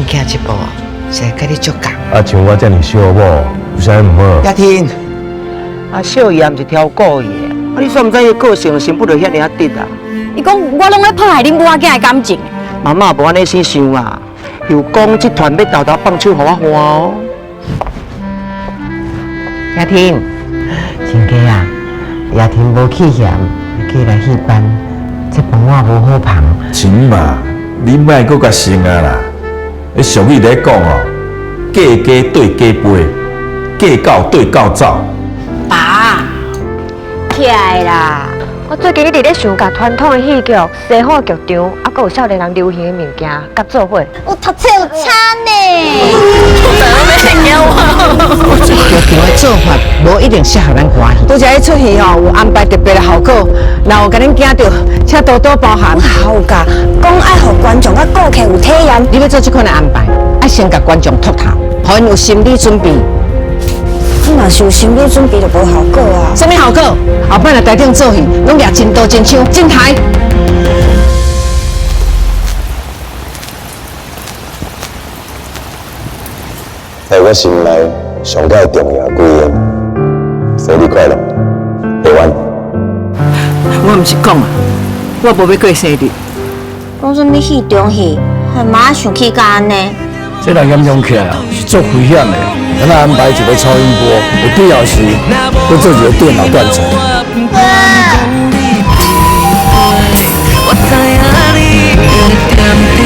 囝這步實在佮你足仝。啊，像我遮爾惜某，有啥毋好？雅婷，阿少爺毋是挑故意的，啊，你煞毋知伊個性生不就遐爾仔直啊？伊講我攏咧破壞恁母仔囝的感情。媽媽無按呢生想啊，又講這團欲沓沓放手予我看哦。雅婷，親家啊，雅婷無棄嫌，過來戲班，這飯碗無好捧。錢嘛，你莫閣共生啊啦！彼俗語咧講哦，過雞對雞飛，過狗對狗走。爸，起來啦！我最近一直咧想，共傳統的戲劇、西方的劇場，啊，閣有少年人流行的物件，佮做伙。有讀冊有差呢。劇場的做法無一定適合咱歌戲。拄才彼齣戲吼，有安排特別的效果，若有共恁驚著，請多多包涵。有㗎，講愛予觀眾佮顧客有體驗。你欲做這款的安排，愛先共觀眾禿頭，予𪜶有心理準備。你若是有心理準備，就無效果啊。啥物效果？後擺來台頂做戲，攏舉真刀真槍進台。在我心內上蓋重要幾個，生日快樂，台灣。我毋是講啊，我無欲過生日。講啥物戲中戲，害媽生氣甲按呢？這人嚴重起來啊，是足危險的。咱安排一個超音波，有必要時，閣做一個電腦斷層。我知影你定定